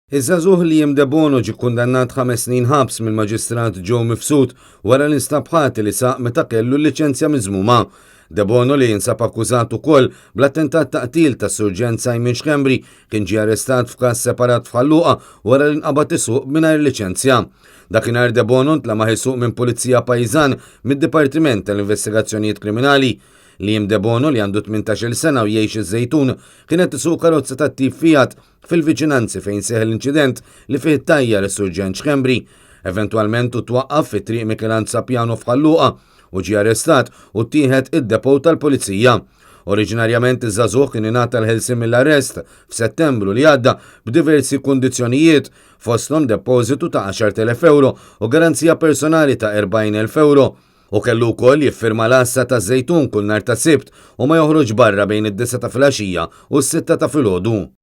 Iż-żagħżugħ Liam Debono ġie kkundannat ħames snin ħabs mill-Maġistrat Joe Mifsud wara li nstab ħati li saq meta kellu l-liċenzja miżmuma. Debono li jinsab akkużat ukoll bl-attentat ta' qtil tas-Surġent Simon Schembri kien ġie arrestat f'każ separat f'Ħal Luqa wara li nqabad isuq mingħajr liċenzja. Dakinhar Debono ntlamaħ isuq minn pulizija pajżan mid-Dipartiment tal-Investigazzjonijiet Kriminali. Liam Debono li għandu 18-il sena u jgħix iż-Żejtun kien qed isuq karozza tat-tip Fiat fil-viċinanzi fejn seħħ l-inċident li fih ittajjar is-Surġent Schembri. Eventwalment hu twaqqaf fi Triq Mikelanz Sapiano f'Ħal Luqa u ġie arrestat u ttieħed id-depot tal-Pulizija. Oriġinarjament iż-żagħżugħ kien ingħata l-ħelsien mill-arrest f'Settembru li għadda b'diversi kundizzjonijiet, fosthom depożitu ta' 10,000 ewro u garanzija personali ta' 40,000 ewro. Hu kellu wkoll jiffirma l-għassa taż-Żejtun kull nhar ta' Sibt u ma joħroġx barra bejn id-disgħa ta' filgħaxija u s-sitta ta' filgħodu.